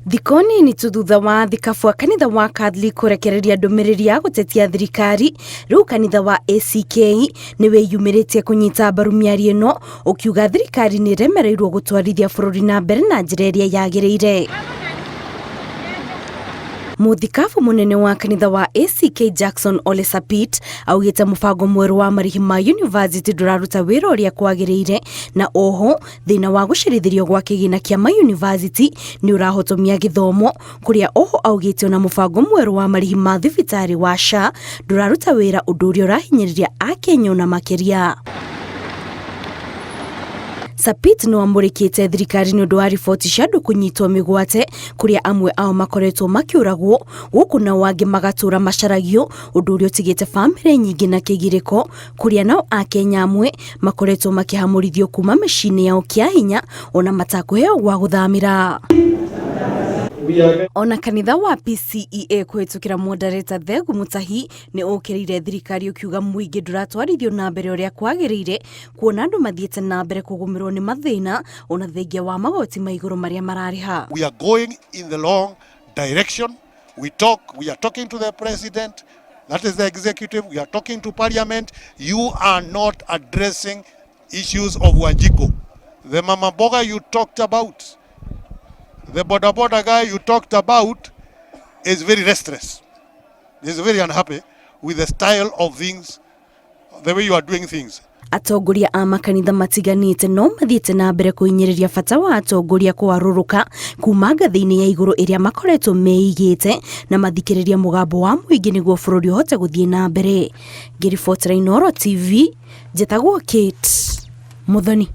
Thikũ nini tu thutha wa thikabu a kanitha wa Catholic kũrekereria ndũmĩrĩri ya gũtetia thirikari, rĩu kanitha wa ACK nĩ wĩyumĩrĩtie kũnyita mbaru mĩario ĩno, ũkiuga thirikari nĩ ĩremereirwo gũtwarithia bũrũri na mbere na njĩra ĩrĩa yagĩrĩire. Mũthikabu mũnene wa kanitha wa ACK Jackson Ole Sapit augĩte mũbango mwerũ wa marĩhi ma university ndũraruta wĩra ũrĩa kwagĩrĩire, na oho thĩna wa gũcerithĩrio gwa kĩgĩna kĩa mayunivasĩtĩ nĩ ũrahotomia gĩthomo, kũrĩa oho augĩte ona mũbango mwerũ wa marĩhi ma thibitarĩ wa SHA ndũraruta wĩra, ũndũ ũrĩa ũrahinyĩrĩria Akenya ona makĩria. Sapit no amũrĩkĩte thirikari nĩ ũndũ wa riboti cia andũ kũnyitwo mĩgwate, kũrĩa amwe ao makoretwo makĩũragwo gũkũ nao angĩ magatũra macaragio, ũndũ ũrĩa ũtigĩte bamĩrĩ nyingĩ na kĩgirĩko, kũrĩa nao Akenya amwe makoretwo makĩhamũrithio kuma mĩciĩ-inĩ yao kĩa hinya ona matakũheo gwa gũthamĩra. Ona kanitha wa PCEA kũhĩtũkĩra moderator Thegu Mutahi nĩ ũkĩrĩire thirikari ũkiuga mũingĩ ndũratwarithio na mbere ũrĩa kwagĩrĩire, kuona andũ mathiĩte na mbere kũgũmĩrwo nĩ mathĩna ona thengia wa magoti ma igũrũ marĩa mararĩha. We are going in the wrong direction. We talk, we are talking to the president, that is the executive, we are talking to parliament. You are not addressing issues of Wanjiku. The mama mboga you talked about, the boda boda guy you talked about is very restless. He's very unhappy with the style of things, the way you are doing things. Atongoria a makanitha matiganĩte no mathiĩte na mbere kũhinyĩrĩria bata wa atongoria kũgarũrũka kuma ngathĩ-inĩ ya igũrũ ĩrĩa makoretwo meigĩte na mathikĩrĩria mũgambo wa mũingĩ nĩguo bũrũri ũhote gũthiĩ na mbere. Ngĩribotera Inooro TV, njĩtagwo Kate Muthoni.